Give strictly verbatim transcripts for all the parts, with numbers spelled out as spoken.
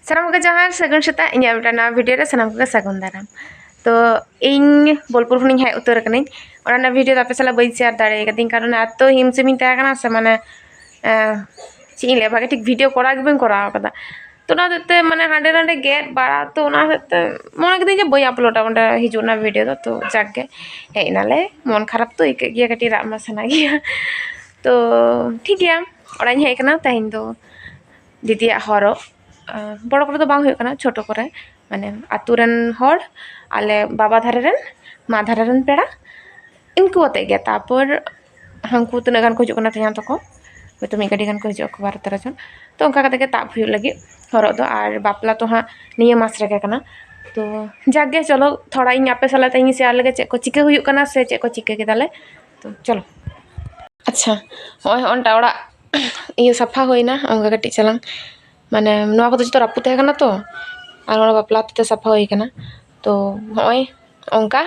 ᱥᱟᱱᱟᱢ ᱠᱚᱜᱮ ᱡᱚᱦᱟᱨ, ᱥᱟᱹᱜᱩᱱ ᱥᱮᱛᱟᱜ᱾ ᱤᱧᱟᱹᱜ ᱢᱤᱫᱴᱟᱝ ᱱᱟᱣᱟ ᱵᱷᱤᱰᱤᱭᱳ ᱨᱮ ᱥᱟᱱᱟᱢ ᱠᱚᱜᱮ ᱥᱟᱹᱜᱩᱱ ᱫᱟᱨᱟᱢ᱾ ᱛᱚ ᱤᱧ ᱵᱳᱞᱯᱩᱨ ᱠᱷᱚᱱᱤᱧ ᱦᱮᱡ ᱩᱛᱟᱹᱨ ᱟᱠᱟᱱᱟᱹᱧ᱾ ᱚᱱᱟ ᱨᱮᱱᱟᱜ ᱵᱷᱤᱰᱤᱭᱳ ᱫᱚ ᱟᱯᱮ ᱥᱟᱞᱟᱜ ᱵᱟᱹᱧ ᱥᱮᱭᱟᱨ ᱫᱟᱲᱮ ᱠᱟᱫᱤᱧ, ᱠᱟᱨᱚᱱ ᱮᱛᱚ ᱦᱤᱢ ᱥᱤᱢᱤᱧ ᱛᱟᱦᱮᱸ ᱠᱟᱱᱟ ᱥᱮ, ᱢᱟᱱᱮ, ᱮᱸ, ᱪᱮᱫ ᱤᱧ ᱞᱟᱹᱭᱟ, ᱵᱷᱟᱜᱮ ᱴᱷᱤᱠ ᱵᱷᱤᱰᱤᱭᱳ ᱠᱚᱨᱟᱣ ᱜᱮ ᱵᱟᱹᱧ ᱠᱚᱨᱟᱣ ᱠᱟᱫᱟ᱾ ᱛᱚ ᱚᱱᱟ ᱦᱚᱛᱮᱡ ᱛᱮ, ᱢᱟᱱᱮ, ᱦᱟᱸᱰᱮ ᱱᱟᱰᱮ ᱜᱮᱫ ᱵᱟᱲᱟ, ᱛᱚ ᱚᱱᱟ ᱦᱚᱛᱮᱡ ᱛᱮ ᱢᱚᱱᱮ ᱠᱤᱫᱟᱹᱧ ᱡᱮ ᱵᱟᱹᱧ ᱟᱯᱞᱳᱰᱟ ᱚᱸᱰᱮ ᱦᱤᱡᱩᱜ ᱨᱮᱱᱟᱜ ᱵᱷᱤᱰᱤᱭᱳ ᱫᱚ᱾ ᱛᱚ ᱡᱟᱠ ᱜᱮ, ᱦᱮᱡ ᱮᱱᱟᱞᱮ, ᱢᱚᱱ ᱠᱷᱟᱨᱟᱯ ᱛᱚ ᱟᱹᱭᱠᱟᱹᱜ ᱜᱮᱭᱟ, ᱠᱟᱹᱴᱤᱡ ᱨᱟᱜ ᱢᱟ ᱥᱟᱱᱟ ᱜᱮᱭᱟ᱾ ᱛᱚ ᱴᱷᱤᱠ ᱜᱮᱭᱟ, ᱚᱲᱟᱜ ᱤᱧ ᱦᱮᱡ ᱟᱠᱟᱱᱟ᱾ ᱛᱮᱦᱮᱧ ᱫᱚ ᱫᱤᱫᱤᱭᱟᱜ ᱦᱚᱨᱚᱜ, ᱟᱸ, ᱵᱚᱲᱚ ᱠᱚᱨᱮ ᱫᱚ ᱵᱟᱝ ᱦᱩᱭᱩᱜ ᱠᱟᱱᱟ, ᱪᱷᱳᱴᱳ ᱠᱚᱨᱮ, ᱢᱟᱱᱮ, ᱟᱛᱳ ᱨᱮᱱ ᱦᱚᱲ, ᱟᱞᱮ ᱵᱟᱵᱟ ᱫᱷᱟᱨᱮ ᱨᱮᱱ, ᱢᱟ ᱫᱷᱟᱨᱮ ᱨᱮᱱ ᱯᱮᱲᱟ, ᱤᱱᱠᱩ ᱟᱛᱮ ᱜᱮ᱾ ᱛᱟᱨᱯᱚᱨ ᱦᱟᱱᱠᱩ ᱛᱤᱱᱟᱹᱜ ᱜᱟᱱ ᱠᱚ ᱦᱤᱡᱩᱜ ᱠᱟᱱᱟ, ᱛᱮᱧᱟᱝ ᱛᱟᱠᱚ, ᱦᱚᱭᱛᱳ ᱢᱤᱫ ᱜᱟᱹᱰᱤ ᱜᱟᱱ ᱠᱚ ᱦᱤᱡᱩᱜ ᱟᱠᱚ, ᱵᱟᱨᱚ ᱛᱮᱨᱚ ᱡᱚᱱ᱾ ᱛᱚ ᱚᱱᱠᱟ ᱠᱟᱛᱮ ᱜᱮ ᱛᱟᱵ ᱦᱩᱭᱩᱜ ᱞᱟᱹᱜᱤᱫ ᱦᱚᱨᱚᱜ ᱫᱚ᱾ ᱟᱨ ᱵᱟᱯᱞᱟ ᱛᱚ ᱦᱟᱸᱜ ᱱᱤᱭᱟᱹ ᱢᱟᱥ ᱨᱮᱜᱮ ᱠᱟᱱᱟ᱾ ᱛᱚ ᱡᱟᱠ ᱜᱮ, ᱪᱚᱞᱚ ᱛᱷᱚᱲᱟ ᱤᱧ ᱟᱯᱮ ᱥᱟᱞᱟᱜ ᱛᱮᱦᱮᱧ ᱥᱮᱭᱟᱨ ᱞᱮᱜᱮ ᱪᱮᱫ ᱠᱚ ᱪᱤᱠᱟᱹ ᱦᱩᱭᱩᱜ ᱠᱟᱱᱟ ᱥᱮ ᱪᱮᱫ ᱠᱚ ᱪᱤᱠᱟᱹ ᱠᱮᱫᱟᱞᱮ᱾ ᱛᱚ ᱪᱚᱞᱚ᱾ ᱟᱪᱪᱷᱟ, ᱦᱚᱸᱜᱼᱚᱭ ᱦᱚᱸᱜᱼᱚᱱᱴᱟ ᱚᱲᱟᱜ ᱤᱭᱟᱹ ᱥᱟᱯᱷᱟ ᱦᱩᱭᱱᱟ, ᱚᱱᱠᱟ ᱠᱟᱹᱴᱤᱡ ᱪᱟᱞᱟᱝ, ᱢᱟᱱᱮ, ᱱᱚᱣᱟ ᱠᱚᱫᱚ ᱡᱚᱛᱚ ᱨᱟᱹᱯᱩᱫ ᱛᱟᱦᱮᱸ ᱠᱟᱱᱟ ᱛᱚ, ᱟᱨ ᱚᱱᱟ ᱵᱟᱯᱞᱟ ᱦᱚᱛᱮᱡ ᱛᱮ ᱥᱟᱯᱷᱟ ᱦᱩᱭ ᱠᱟᱱᱟ᱾ ᱛᱚ ᱦᱚᱸᱜᱼᱚᱭ ᱚᱱᱠᱟ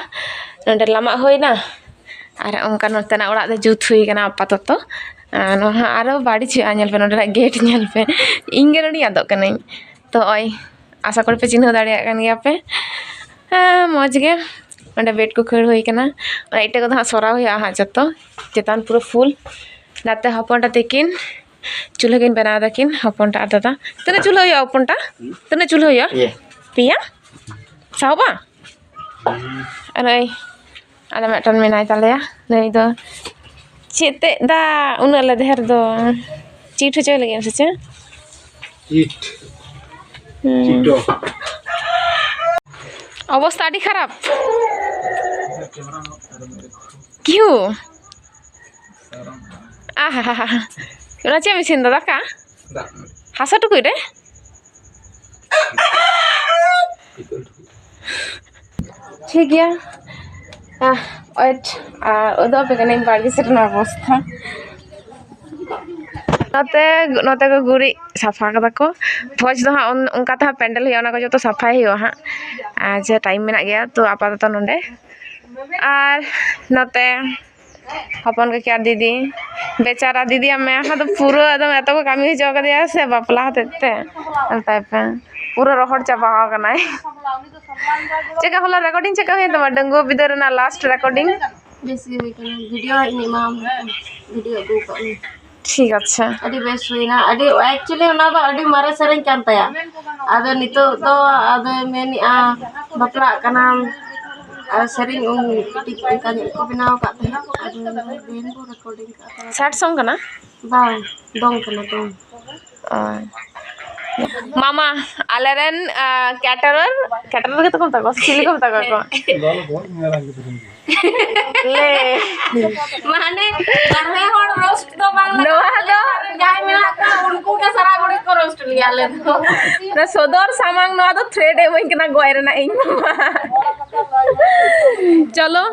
ᱱᱚᱸᱰᱮ ᱞᱟᱢᱟᱜ ᱦᱩᱭᱱᱟ, ᱟᱨ ᱚᱱᱠᱟ ᱱᱚᱛᱮᱱᱟᱜ ᱚᱲᱟᱜ ᱫᱚ ᱡᱩᱛ ᱦᱩᱭ ᱠᱟᱱᱟ ᱟᱯᱟᱛᱚᱛᱚ᱾ ᱟᱨ ᱱᱚᱣᱟ ᱦᱚᱸ ᱟᱨᱚ ᱵᱟᱹᱲᱤᱡ ᱦᱩᱭᱩᱜᱼᱟ, ᱧᱮᱞ ᱯᱮ, ᱱᱚᱸᱰᱮᱱᱟᱜ ᱜᱮᱴ ᱧᱮᱞ ᱯᱮ, ᱤᱧ ᱜᱮ ᱱᱚᱸᱰᱮᱧ ᱟᱫᱚᱜ ᱠᱟᱹᱱᱟᱹᱧ᱾ ᱛᱚ ᱱᱚᱜᱼᱚᱭ, ᱟᱥᱟ ᱠᱚᱨᱮ ᱯᱮ ᱪᱤᱱᱦᱟᱹᱣ ᱫᱟᱲᱮᱭᱟᱜ ᱠᱟᱱ ᱜᱮᱭᱟ ᱯᱮ᱾ ᱦᱮᱸ, ᱢᱚᱡᱽ ᱜᱮ᱾ ᱚᱸᱰᱮ ᱵᱮᱰ ᱠᱚ ᱠᱷᱟᱹᱲ ᱦᱩᱭ ᱠᱟᱱᱟ᱾ ᱚᱱᱟ ᱤᱴᱟᱹ ᱠᱚᱫᱚ ᱦᱟᱸᱜ ᱥᱚᱨᱟᱣ ᱦᱩᱭᱩᱜᱼᱟ ᱦᱟᱸᱜ ᱡᱚᱛᱚ᱾ ᱪᱮᱛᱟᱱ ᱯᱩᱨᱟᱹ ᱯᱷᱩᱞ᱾ ᱱᱟᱛᱮ ᱦᱚᱯᱚᱱᱴᱟ ᱛᱤᱠᱤᱱ ᱪᱩᱞᱦᱟᱹ ᱠᱤᱱ ᱵᱮᱱᱟᱣ ᱫᱟᱠᱤᱱ, ᱦᱚᱯᱚᱱᱴᱟ ᱟᱨ ᱫᱟᱫᱟ᱾ ᱛᱤᱱᱟᱹᱜ ᱪᱩᱞᱦᱟᱹ ᱦᱩᱭᱩᱜᱼᱟ ᱦᱚᱯᱚᱱᱴᱟ? ᱛᱤᱱᱟᱹᱜ ᱪᱩᱞᱦᱟᱹ ᱦᱩᱭᱩᱜᱼᱟ? ᱯᱮᱭᱟ᱾ ᱯᱮᱭᱟ? ᱥᱟᱦᱚᱵᱼᱟ? ᱟᱨ ᱱᱩᱭ ᱟᱞᱮ ᱢᱤᱫᱴᱟᱝ ᱢᱮᱱᱟᱭ ᱛᱟᱞᱮᱭᱟ, ᱱᱩᱭ ᱫᱚ ᱪᱮᱫ ᱛᱮᱫ ᱫᱟ ᱩᱱᱟᱹᱜ ᱞᱮ ᱰᱷᱮᱨ ᱫᱚ? ᱪᱤᱴ ᱦᱚᱪᱚᱭ ᱞᱟᱹᱜᱤᱫ ᱥᱮ ᱪᱮᱫ? ᱪᱤᱴ᱾ ᱦᱩᱸ᱾ ᱪᱤᱴᱚ᱾ ᱚᱵᱚᱥᱛᱟ ᱟᱹᱰᱤ ᱠᱷᱟᱨᱟᱯ᱾ ᱠᱤᱭᱩ? ᱟᱦᱟ ᱦᱟ ᱦᱟ᱾ ᱚᱱᱟ ᱪᱮᱫ ᱮᱢ ᱤᱥᱤᱱ ᱫᱟ, ᱫᱟᱠᱟ? ᱫᱟᱜ᱾ ᱦᱟᱥᱟ ᱴᱩᱠᱩᱡ ᱨᱮ? ᱴᱷᱤᱠ ᱜᱮᱭᱟ᱾ ᱟᱦ, ᱳᱭᱮᱴ, ᱟᱨ ᱩᱫᱩᱜ ᱟᱯᱮ ᱠᱟᱹᱱᱟᱹᱧ ᱵᱟᱲᱜᱮ ᱥᱮᱫ ᱨᱮᱱᱟᱜ ᱚᱵᱚᱥᱛᱷᱟ᱾ ᱱᱚᱛᱮ, ᱱᱚᱛᱮ ᱠᱚ ᱜᱩᱨᱤᱡ ᱥᱟᱯᱷᱟ ᱠᱟᱫᱟ ᱠᱚ᱾ ᱵᱷᱚᱡᱽ ᱫᱚ ᱦᱟᱸᱜ ᱚᱱ-, ᱚᱱᱠᱟ ᱛᱮ ᱦᱟᱸᱜ ᱯᱮᱱᱰᱮᱞ ᱦᱩᱭᱩᱜᱼᱟ, ᱚᱱᱟ ᱠᱚ ᱡᱚᱛᱚ ᱥᱟᱯᱷᱟᱭ ᱦᱩᱭᱩᱜᱼᱟ ᱦᱟᱸᱜ᱾ ᱟᱨ ᱡᱮ ᱴᱟᱭᱤᱢ ᱢᱮᱱᱟᱜ ᱜᱮᱭᱟ, ᱛᱚ ᱟᱯᱟᱛᱚᱛᱚ ᱱᱚᱰᱮ᱾ ᱟᱨ ᱱᱚᱛᱮ ᱦᱚᱯᱚᱱ ᱠᱟᱠᱤ ᱟᱨ ᱫᱤᱫᱤ, ᱵᱮᱪᱟᱨᱟ ᱫᱤᱫᱤᱭᱟᱜ ᱢᱮᱫᱦᱟ ᱫᱚ ᱯᱩᱨᱟᱹ ᱮᱠᱫᱚᱢ ᱮᱛᱚ ᱠᱚ ᱠᱟᱹᱢᱤ ᱦᱚᱪᱚ ᱠᱟᱫᱮᱭᱟ ᱥᱮ ᱵᱟᱯᱞᱟ ᱦᱚᱛᱮᱡ ᱛᱮ᱾ ᱧᱮᱞ ᱛᱟᱭ ᱯᱮ, ᱯᱩᱨᱟᱹ ᱨᱚᱦᱚᱲ ᱪᱟᱵᱟ ᱟᱠᱟᱱᱟᱭ᱾ ᱪᱮᱫᱠᱟ ᱦᱚᱞᱟ ᱨᱮᱠᱚᱨᱰᱤᱝ ᱪᱮᱫᱠᱟ ᱦᱩᱭᱮᱱ ᱛᱟᱢᱟ, ᱰᱟᱺᱜᱩᱣᱟᱹ ᱵᱤᱫᱟᱹᱞ ᱨᱮᱱᱟᱜ ᱞᱟᱥᱴ ᱨᱮᱠᱚᱨᱰᱤᱝ? ᱵᱮᱥ ᱜᱮ ᱦᱩᱭ ᱠᱟᱱᱟ, ᱵᱷᱤᱰᱤᱭᱳ ᱤᱧ ᱮᱢᱟᱢ, ᱵᱷᱤᱰᱤᱭᱳ ᱟᱹᱜᱩ ᱠᱟᱜ ᱢᱮ᱾ ᱴᱷᱤᱠ ᱟᱪᱷᱮ᱾ ᱟᱹᱰᱤ ᱵᱮᱥ ᱦᱩᱭᱱᱟ, ᱟᱹᱰᱤ, actually ᱚᱱᱟ ᱫᱚ ᱟᱹᱰᱤ ᱢᱟᱨᱮ ᱥᱮᱨᱮᱧ ᱠᱟᱱ ᱛᱟᱭᱟ᱾ ᱟᱫᱚ ᱱᱤᱛᱚᱜ ᱫᱚ ᱟᱫᱚᱭ ᱢᱮᱱᱮᱜᱼᱟ ᱵᱟᱯᱞᱟᱜ ᱠᱟᱱᱟᱢ, ᱟᱨ ᱥᱮᱨᱮᱧ ᱩᱱ ᱠᱟᱹᱴᱤᱡ ᱚᱱᱠᱟ ᱧᱚᱜ ᱠᱚ ᱵᱮᱱᱟᱣ ᱟᱠᱟᱫ ᱛᱟᱦᱮᱸᱫ, ᱟᱫᱚ ᱵᱮᱱ ᱵᱚ ᱨᱮᱠᱚᱨᱰᱤᱝ ᱠᱟᱜᱼᱟ᱾ ᱥᱮᱰ ᱥᱚᱝ ᱠᱟᱱᱟ? ᱵᱟᱝ, ᱫᱚᱝ ᱠᱟᱱᱟ, ᱫᱚᱝ᱾ ᱚ᱾ ᱢᱟᱢᱟ, ᱟᱞᱮᱨᱮᱱ, ᱟ, ᱠᱮᱴᱟᱨᱟᱨ, ᱠᱮᱴᱟᱨᱟᱨ ᱜᱮᱛᱚ ᱠᱚ ᱢᱮᱛᱟ ᱠᱚᱣᱟ, ᱪᱤᱞᱤ ᱠᱚ ᱢᱮᱛᱟ ᱠᱚᱣᱟ ᱠᱚ? ᱞᱮ᱾ ᱢᱟᱱᱮ, ᱵᱟᱨᱦᱮ ᱦᱚᱲ ᱨᱳᱥᱴ ᱫᱚ ᱵᱟᱝ ᱞᱟᱜᱟᱜᱼᱟ᱾ ᱱᱚᱣᱟ ᱫᱚ ᱡᱟᱦᱟᱸᱭ ᱢᱮᱱᱟᱜ ᱠᱚᱣᱟ, ᱩᱱᱠᱩ ᱜᱮ ᱥᱟᱨᱟ ᱜᱷᱟᱹᱲᱤᱡ ᱠᱚ ᱨᱳᱥᱴ ᱞᱮᱭᱟ ᱟᱞᱮ ᱫᱚ᱾ ᱱᱚᱣᱟ ᱥᱚᱫᱚᱨ ᱥᱟᱢᱟᱝ, ᱱᱚᱣᱟ ᱫᱚ ᱛᱷᱨᱮᱰ ᱮ ᱤᱢᱟᱹᱧ ᱠᱟᱱᱟ ᱜᱚᱡ ᱨᱮᱱᱟᱜ ᱤᱧ ᱢᱟᱢᱟ᱾ ᱪᱚᱞᱚ,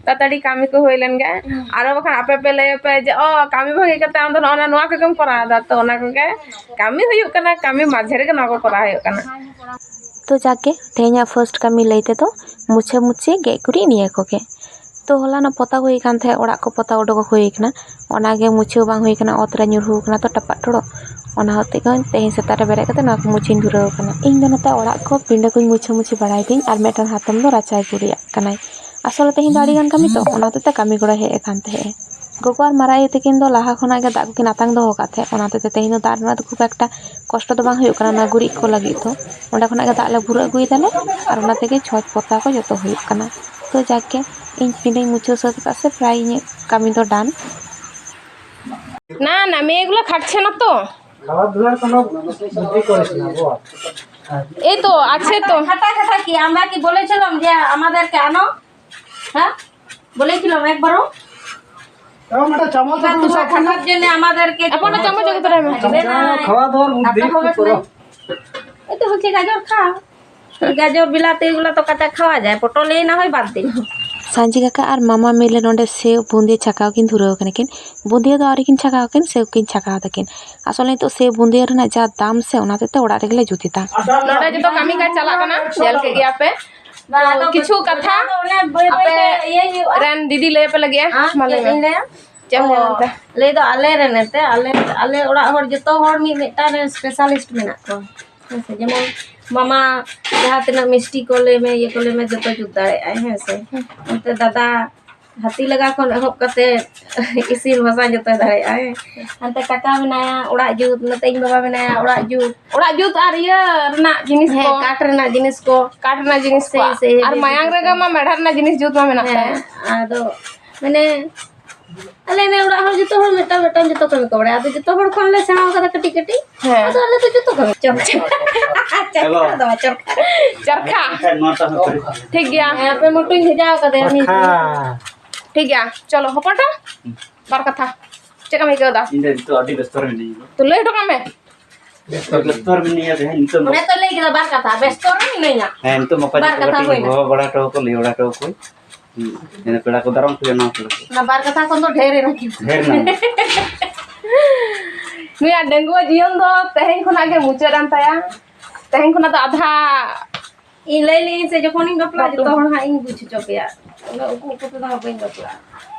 ᱛᱟᱲᱟᱛᱟᱲᱤ ᱠᱟᱹᱢᱤ ᱠᱚ ᱦᱩᱭ ᱞᱮᱱ ᱜᱮ᱾ ᱟᱨᱚ ᱵᱟᱠᱷᱟᱱ ᱟᱯᱮ ᱯᱮ ᱞᱟᱹᱭ ᱟᱯᱮ ᱡᱮ, "ᱚ, ᱠᱟᱹᱢᱤ ᱵᱷᱟᱹᱜᱤ ᱠᱟᱛᱮ ᱟᱢ ᱫᱚ ᱱᱚᱜᱼᱚ ᱱᱟ, ᱱᱚᱣᱟ ᱠᱚᱜᱮᱢ ᱠᱚᱨᱟᱣ ᱮᱫᱟ", ᱛᱚ ᱚᱱᱟ ᱠᱚᱜᱮ ᱠᱟᱹᱢᱤ ᱦᱩᱭᱩᱜ ᱠᱟᱱᱟ, ᱠᱟᱹᱢᱤ ᱢᱟᱡᱷᱮ ᱨᱮᱜᱮ ᱱᱚᱣᱟ ᱠᱚ ᱠᱚᱨᱟᱣ ᱦᱩᱭᱩᱜ ᱠᱟᱱᱟ᱾ ᱛᱚ ᱡᱟᱠ ᱜᱮ, ᱛᱮᱦᱮᱧᱟᱜ ᱯᱷᱟᱥᱴ ᱠᱟᱹᱢᱤ ᱞᱟᱹᱭ ᱛᱮᱫᱚ ᱢᱩᱪᱷᱟᱹ ᱢᱩᱪᱷᱤ ᱜᱮᱡ ᱜᱩᱨᱤᱡ ᱱᱤᱭᱟᱹ ᱠᱚᱜᱮ᱾ ᱛᱚ ᱦᱚᱞᱟᱱᱚᱜ ᱯᱚᱛᱟᱣ ᱦᱩᱭ ᱠᱟᱱ ᱛᱟᱦᱮᱸᱫ, ᱚᱲᱟᱜ ᱠᱚ ᱯᱚᱛᱟᱣ ᱩᱰᱩᱠ ᱦᱩᱭ ᱠᱟᱱᱟ, ᱚᱱᱟᱜᱮ ᱢᱩᱪᱷᱟᱹᱣ ᱵᱟᱝ ᱦᱩᱭ ᱠᱟᱱᱟ, ᱚᱛ ᱨᱮ ᱧᱩᱨᱦᱩ ᱠᱟᱱᱟ ᱛᱚ ᱴᱟᱯᱟᱜ ᱴᱚᱲᱚᱜ, ᱚᱱᱟ ᱦᱚᱛᱮᱡ ᱜᱮ ᱛᱮᱦᱮᱧ ᱥᱮᱛᱟᱜ ᱨᱮ ᱵᱮᱨᱮᱫ ᱠᱟᱛᱮ ᱱᱚᱣᱟ ᱠᱚ ᱢᱩᱪᱷᱟᱹᱧ ᱫᱷᱩᱨᱟᱹᱣ ᱠᱟᱱᱟ᱾ ᱤᱧ ᱫᱚ ᱱᱚᱛᱮ ᱚᱲᱟᱜ ᱠᱚ ᱯᱤᱸᱰᱟᱹ ᱠᱚᱧ ᱢᱩᱪᱷᱟᱹ ᱢᱩᱪᱷᱤ ᱵᱟᱲᱟᱭ ᱛᱤᱧ, ᱟᱨ ᱢᱤᱫᱴᱟᱝ ᱦᱟᱛᱚᱢ ᱫᱚ ᱨᱟᱪᱟᱭ ᱜᱩᱨᱤᱡᱟᱜ ᱠᱟᱱᱟᱭ᱾ ᱟᱥᱚᱞᱮ ᱛᱮᱦᱮᱧ ᱫᱚ ᱟᱹᱰᱤ ᱜᱟᱱ ᱠᱟᱹᱢᱤ ᱛᱚ, ᱚᱱᱟ ᱦᱚᱛᱮᱡ ᱛᱮ ᱠᱟᱹᱢᱤ ᱜᱚᱲᱚᱭ ᱦᱮᱡ ᱟᱠᱟᱱ ᱛᱟᱦᱮᱸᱜᱼᱮ᱾ ᱜᱚᱜᱚ ᱟᱨ ᱢᱟᱨᱟᱝ ᱟᱭᱳ ᱛᱟᱹᱠᱤᱱ ᱫᱚ ᱞᱟᱦᱟ ᱠᱷᱚᱱᱟᱜ ᱜᱮ ᱫᱟᱜ ᱠᱚᱠᱤᱱ ᱟᱛᱟᱝ ᱫᱚᱦᱚ ᱠᱟᱜ ᱛᱟᱦᱮᱸᱫ, ᱚᱱᱟ ᱦᱚᱛᱮᱡ ᱛᱮ ᱛᱮᱦᱮᱧ ᱫᱚ ᱫᱟᱜ ᱨᱮᱱᱟᱜ ᱫᱚ ᱠᱷᱩᱵ ᱮᱠᱴᱟ ᱠᱚᱥᱴᱚ ᱫᱚ ᱵᱟᱝ ᱦᱩᱭᱩᱜ ᱠᱟᱱᱟ ᱚᱱᱟ ᱜᱩᱨᱤᱡ ᱠᱚ ᱞᱟᱹᱜᱤᱫ ᱫᱚ᱾ ᱚᱸᱰᱮ ᱠᱷᱚᱱᱟᱜ ᱜᱮ ᱫᱟᱜ ᱞᱮ ᱵᱷᱩᱨᱟᱹ ᱟᱹᱜᱩᱭ ᱫᱟᱞᱮ, ᱟᱨ ᱚᱱᱟ ᱛᱮᱜᱮ ᱪᱷᱚᱸᱪ ᱯᱚᱛᱟᱣ ᱠᱚ ᱡᱚᱛᱚ ᱦᱩᱭᱩᱜ ᱠᱟᱱᱟ᱾ ᱛᱚ ᱡᱟᱠ ᱜᱮ, ᱤᱧ ᱯᱤᱸᱰᱟᱹᱧ ᱢᱩᱪᱷᱟᱹᱣ ᱥᱟᱹᱛ ᱠᱟᱜᱼᱟ ᱥᱮ, ᱯᱨᱟᱭ ᱤᱧᱟᱹᱜ ᱠᱟᱹᱢᱤ ᱫᱚ ᱰᱟᱱ᱾ না, না, মেয়েগুলো খাচ্ছে না তো। খাওয়া দাওয়ার কোনো বুদ্ধি করিস না, বল। এই তো, আছে তো। খাতা খাতা কি? আমরা কি বলেছিলাম যে আমাদেরকে আনো? হ্যাঁ? বলেছিলাম একবারও? এবং একটা চামচ বা একটু তোমার উঁচা করো। খাতার জন্য আমাদেরকে এখন একটা চামচ এগোতে হবে। খাবে না। খাওয়া দাওয়ার বুদ্ধি খাতা একটু হবে করো। না। এই তো বলছি গাজর খা। গাজর বিলাতি এগুলো তো কাঁচা খাওয়া যায়, পটল এই না হয় বাদ দিন। ᱥᱟᱱᱡᱤ ᱠᱟᱠᱟ ᱟᱨ ᱢᱟᱢᱟ ᱢᱤᱞᱮ ᱱᱚᱰᱮ ᱥᱮᱣ ᱵᱩᱸᱫᱤᱭᱟᱹ ᱪᱷᱟᱠᱟᱣ ᱠᱤᱱ ᱫᱷᱩᱨᱟᱹᱣ ᱠᱟᱱᱟ ᱠᱤᱱ᱾ ᱵᱩᱸᱫᱤᱭᱟᱹ ᱫᱚ ᱟᱹᱣᱨᱤ ᱠᱤᱱ ᱪᱷᱟᱠᱟᱣ ᱠᱤᱱ, ᱥᱮᱣ ᱠᱤᱱ ᱪᱷᱟᱠᱟᱣ ᱛᱟᱹᱠᱤᱱ᱾ ᱟᱥᱚᱞ ᱱᱤᱛᱚᱜ ᱥᱮᱣ ᱵᱩᱸᱫᱤᱭᱟᱹ ᱨᱮᱱᱟᱜ ᱡᱟ ᱫᱟᱢ ᱥᱮ, ᱚᱱᱟ ᱦᱚᱛᱮᱡ ᱛᱮ ᱚᱲᱟᱜ ᱨᱮᱜᱮ ᱞᱮ ᱡᱩᱛ ᱮᱫᱟ᱾ ᱱᱚᱰᱮ ᱡᱚᱛᱚ ᱠᱟᱹᱢᱤ ᱠᱟᱡᱽ ᱪᱟᱞᱟᱜ ᱠᱟᱱᱟ, ᱧᱮᱞ ᱠᱮᱫ ᱜᱮᱭᱟ ᱯᱮ᱾ ᱵᱟᱝ, ᱟᱫᱚ ᱠᱤᱪᱷᱩ ᱠᱟᱛᱷᱟ ᱚᱱᱟ ᱫᱚ ᱚᱱᱮ ᱵᱟᱹᱭ ᱵᱟᱹᱭ ᱟᱯᱮ ᱛᱮ ᱤᱭᱟᱹᱭ ᱦᱩᱭᱩᱜᱼᱟ᱾ ᱨᱮᱱ ᱫᱤᱫᱤ ᱞᱟᱹᱭ ᱟᱯᱮ ᱞᱟᱹᱜᱤᱫ, ᱦᱮᱸ? ᱢᱟ ᱞᱟᱹᱭ ᱪᱮᱫ ᱢᱮ᱾ ᱤᱧ ᱞᱟᱹᱭᱟ? ᱪᱮᱫ ᱮᱢ ᱞᱟᱹᱭᱟ ᱚ, ᱚᱱᱛᱮ? ᱞᱟᱹᱭ ᱫᱚ ᱟᱞᱮ ᱨᱮᱱ ᱮᱱᱛᱮ, ᱟᱞᱮ, ᱟᱞᱮ ᱚᱲᱟᱜ ᱦᱚᱲ ᱡᱚᱛᱚ ᱦᱚᱲ ᱢᱤᱫ ᱢᱤᱫᱴᱟᱝ ᱨᱮᱱ specialist ᱢᱮᱱᱟᱜ ᱠᱚᱣᱟ᱾ ᱦᱮᱸ ᱥᱮ, ᱡᱮᱢᱚᱱ ᱢᱟᱢᱟ ᱡᱟᱦᱟᱸ ᱛᱤᱱᱟᱹᱜ ᱢᱤᱥᱴᱤ ᱠᱚ ᱞᱟᱹᱭ ᱢᱮ, ᱤᱭᱟᱹ ᱠᱚ ᱞᱟᱹᱭ ᱢᱮ, ᱡᱚᱛᱚ ᱡᱩᱛ ᱫᱟᱲᱮᱭᱟᱜᱼᱟᱭ, ᱦᱮᱸ ᱥᱮ᱾ ᱦᱩᱸ᱾ ᱚᱱᱛᱮ ᱫᱟᱫᱟ ᱦᱟᱹᱛᱤ ᱞᱟᱜᱟ ᱠᱷᱚᱱ ᱮᱦᱚᱵ ᱠᱟᱛᱮ ᱤᱥᱤᱱ ᱵᱟᱥᱟᱝ ᱡᱚᱛᱚᱭ ᱫᱟᱲᱮᱭᱟᱜᱼᱟᱭ᱾ ᱦᱟᱱᱛᱮ ᱠᱟᱠᱟ ᱢᱮᱱᱟᱭᱟ ᱚᱲᱟᱜ ᱡᱩᱛ, ᱱᱚᱛᱮ ᱤᱧ ᱵᱟᱵᱟ ᱢᱮᱱᱟᱭᱟ ᱚᱲᱟᱜ ᱡᱩᱛ᱾ ᱚᱲᱟᱜ ᱡᱩᱛ ᱟᱨ ᱤᱭᱟᱹ ᱨᱮᱱᱟᱜ ᱡᱤᱱᱤᱥ ᱦᱮᱸ, ᱠᱚ᱾ ᱠᱟᱴ ᱨᱮᱱᱟᱜ ᱡᱤᱱᱤᱥ ᱠᱚ᱾ ᱠᱟᱴ ᱨᱮᱱᱟᱜ ᱡᱤᱱᱤᱥ ᱠᱚ᱾ ᱥᱮ, ᱥᱮ, ᱟᱨ ᱡᱤᱱᱤᱥ ᱢᱟᱭᱟᱝ ᱠᱚ᱾ ᱨᱮᱜᱮ ᱢᱟ ᱢᱮᱲᱦᱟᱫ ᱨᱮᱱᱟᱜ ᱡᱤᱱᱤᱥ ᱡᱩᱛ ᱢᱟ ᱢᱮᱱᱟᱜ ᱦᱮᱸ, ᱛᱟᱭ᱾ ᱟᱫᱚ ᱢᱟᱱᱮ ᱟᱞᱮ ᱱᱮ ᱚᱲᱟᱜ ᱦᱚᱲ ᱡᱚᱛᱚ ᱦᱚᱲ ᱢᱤᱫᱴᱟᱝ ᱢᱤᱫᱴᱟᱝ ᱡᱚᱛᱚ ᱠᱟᱹᱢᱤ ᱠᱚ ᱵᱟᱲᱟᱭᱟ᱾ ᱟᱫᱚ ᱡᱚᱛᱚ ᱦᱚᱲ ᱠᱷᱚᱱ ᱞᱮ ᱥᱮᱬᱟ ᱠᱟᱫᱟ ᱠᱟᱹᱴᱤᱡ ᱠᱟᱹᱴᱤᱡ᱾ ᱦᱮᱸ᱾ ᱟᱫᱚ ᱟᱞᱮ ᱫᱚ ᱡᱚᱛᱚ ᱠᱟᱹᱢᱤ᱾ ᱪᱚᱨᱠᱷᱟ᱾ ᱪᱚᱨᱠᱷᱟ ᱫᱚ ᱵᱟᱝ, ᱪᱚᱨᱠᱷᱟ᱾ ᱪᱚᱨᱠᱷᱟ᱾ ᱮᱱᱠᱷᱟᱱ ᱱᱚᱣᱟ ᱴᱟᱜ ᱦᱚᱸ ᱠᱟᱹᱴᱤᱡ᱾ ᱴᱷᱤᱠ ᱜᱮᱭᱟ᱾ ᱦᱮᱸ, ᱟᱯᱮ ᱢᱚᱴᱚᱧ ᱵᱷᱮᱡᱟ ᱟᱠᱟᱫᱮᱭᱟ ᱩᱱᱤ᱾ ᱟᱪᱪᱷᱟ᱾ ᱴᱷᱤᱠ ᱜᱮᱭᱟ, ᱪᱚᱞᱚ ᱦᱚᱯᱚᱱᱴᱟ, ᱵᱟᱨ ᱠᱟᱛᱷᱟ᱾ ᱪᱮᱫ ᱮᱢ ᱟᱹᱭᱠᱟᱹᱣ ᱮᱫᱟ? ᱤᱧ ᱫᱚ ᱱᱤᱛᱚᱜ ᱟᱹᱰᱤ ᱵᱮᱥᱛᱚ ᱨᱮ ᱢᱤᱱᱟᱹᱧᱟ᱾ ᱛᱚ ᱞᱟᱹᱭ ᱦᱚᱴᱚ ᱠᱟᱜ ᱢᱮ᱾ ᱵᱮᱥᱛᱚ ᱨᱮ ᱢᱤᱱᱟᱹᱧᱟ ᱛᱮᱦᱮᱧ ᱱᱤᱛᱚᱜ ᱫᱚ᱾ ᱚᱱᱮ ᱛᱚ ᱞᱟᱹᱭ ᱠᱮᱫᱟ ᱵᱟᱨ ᱠᱟᱛᱷᱟ, ᱵᱮᱥᱛᱚ ᱨᱮ ᱢᱤᱱᱟᱹᱧᱟ᱾ ᱦᱮᱸ, ᱱᱤᱛᱚᱜ ᱢᱟ ᱵᱟᱨ ᱠᱟᱛᱷᱟ ᱠᱟᱹᱴᱤᱡ ᱦᱩᱭᱱᱟ᱾ ᱦᱚᱦᱚ ᱵᱟᱲᱟ ᱦᱚᱴᱚ ᱟᱠᱚ, ᱞᱟᱹᱭ ᱵᱟᱲᱟ ᱦᱚᱴᱚ ᱟᱠᱚ᱾ ᱦᱩᱸ, ᱤᱱᱟᱹ ᱯᱮᱲᱟ ᱠᱚ ᱫᱟᱨᱟᱢ ᱠᱚ ᱮᱢᱟ ᱠᱚ᱾ ᱚᱱᱟ ᱵᱟᱨ ᱠᱟᱛᱷᱟ ᱠᱷᱚᱱ ᱫᱚ ᱰᱷᱮᱨ ᱮᱱᱟ ᱠᱤᱱᱛᱩ᱾ ᱰᱷᱮᱨ ᱮᱱᱟ᱾ ᱱᱩᱭᱟᱜ ᱰᱟᱺᱜᱩᱣᱟᱹ ᱡᱤᱭᱚᱱ ᱫᱚ ᱛᱮᱦᱮᱧ ᱠᱷᱚᱱᱟᱜ ᱜᱮ ᱢᱩᱪᱟᱹᱫ ᱮᱱ ᱛᱟᱭᱟ᱾ ᱛᱮᱦᱮᱧ ᱠᱷᱚᱱᱟᱜ ᱫᱚ ᱟᱫᱷᱟ᱾ ᱤᱧ ᱞᱟᱹᱭ ᱞᱮᱜᱤᱧ ᱥᱮ, ᱡᱚᱠᱷᱚᱱᱤᱧ ᱵᱟᱯᱞᱟᱜᱼᱟ, ᱵᱟᱯᱞᱟ᱾ ᱡᱚᱛᱚ ᱦᱚᱲ ᱦᱟᱸᱜ ᱤᱧ ᱵᱩᱡᱽ ᱦᱚᱪᱚ ᱯᱮᱭᱟ᱾ ᱩᱱᱟᱹᱜ ᱩᱠᱩ ᱩᱠᱩ ᱛᱮᱫᱚ ᱦᱟᱸᱜ ᱵᱟᱹᱧ ᱵᱟᱯᱞᱟᱜᱼᱟ᱾